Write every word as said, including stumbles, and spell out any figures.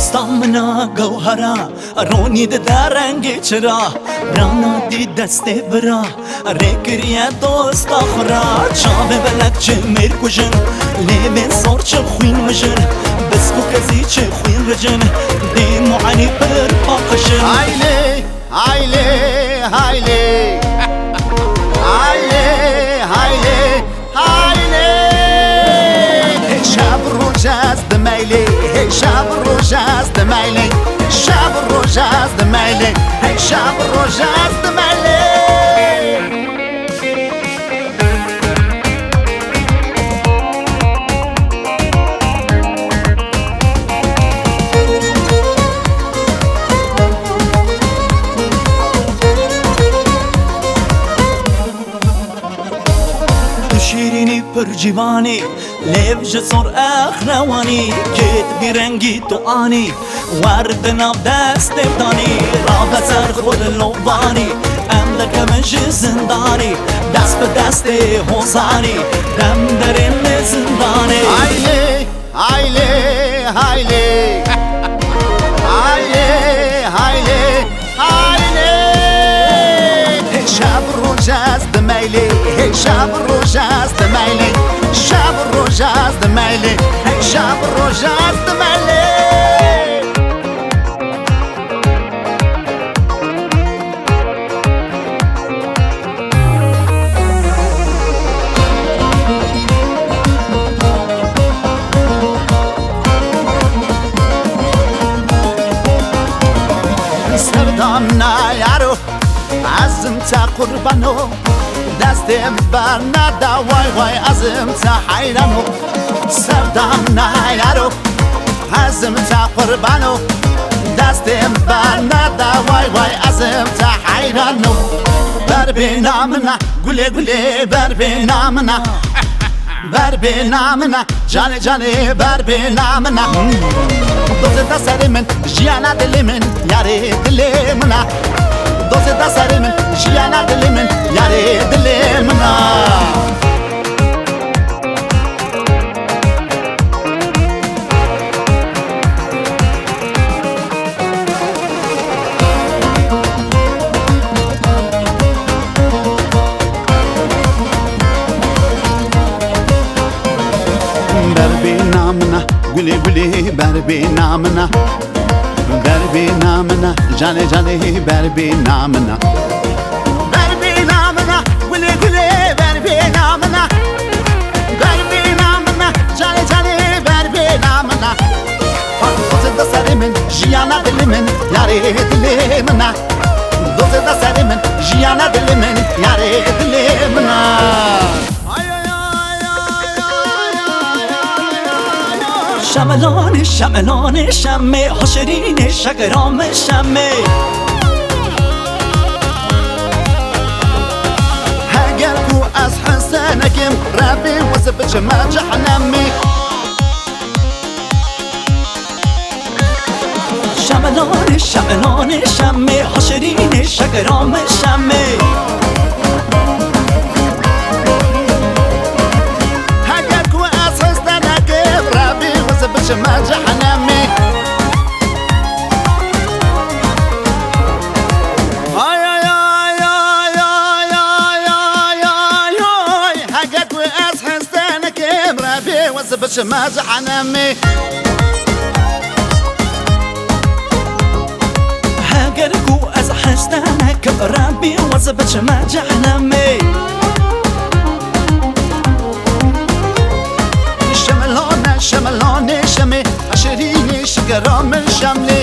Stamina gewhera, ronî dide rengê çira, rana dî destê bira, rê kiriye dosta xwe ra. Çavê belek çi mêr kujin, lêvên sor çi xwîn mijin, bisk û kezî çi xwîn rijin, dê muenî pir paqijin. Haylê, haylê, haylê. Haylê, haylê, haylê. Hey şev roj ez dimeylê, hey şev roj ez dimeylê, şev roj ez dimeylê, hey şev roj ez dimeylê. Tu şîrînî pir cîvanî, lêv ji sor exnewanî, kêt bî rengî tu anî, wer di nav destê danî, rabe ser xwe di lovanî, em derkevin ji zindanî, dest bi destê hozanî, dem derên li zindanê. Haylê, haylê, haylê. Haylê, haylê, haylê. Hey şev roj ez dimeylê, hey şev roj ez dimeylê, şev roj ez dimeylê, hey şev roj ez dimeylê. Serdana yaro, ezim te qurbano, destê min berneda, way way, ezim te heyrano. Serdana yaro, ezim te qurbano, destê min berneda, way way, ezim te heyrano. Berbêna min a, gulê gulê, berbêna min a. Berbêna min a, canê canê, berbêna min a. Dozê te serê min, jiyana dilê min, yarê dilê min a. Dozê te serê min, jiyana dilê min, yarê dilê min a. Berbêna min a, gulê gulê, berbêna min a. Berbêna min a, canê canê, berbêna min a. Berbêna min a, gulê gulê, berbêna min a. Berbêna min a, canê canê, berbêna min a. Dozê te serê min, jiyana dilê min, yarê dilê min a. Dozê te serê min, jiyana dilê min, yarê dilê min a. Şemelanê, şemelanê, şemê, hişirînê, şekera min şemê. Heger ku ez heste nekim, Rebê wez biçime cehenemê. Şemelanê, şemelanê, şemê, hişirînê, şekera min şemê. Heger ku ez heste nekim, Rebê wez biçime cehenemê. Ay, ay, ay, ay. Heger ku ez heste nekim, Rebê wez biçime cehenemê. Heger ku ez heste nekim, Rebê wez biçime cehenemê. Şemelane, şemelanê, şemê, hişirînê, şekera min şemlê.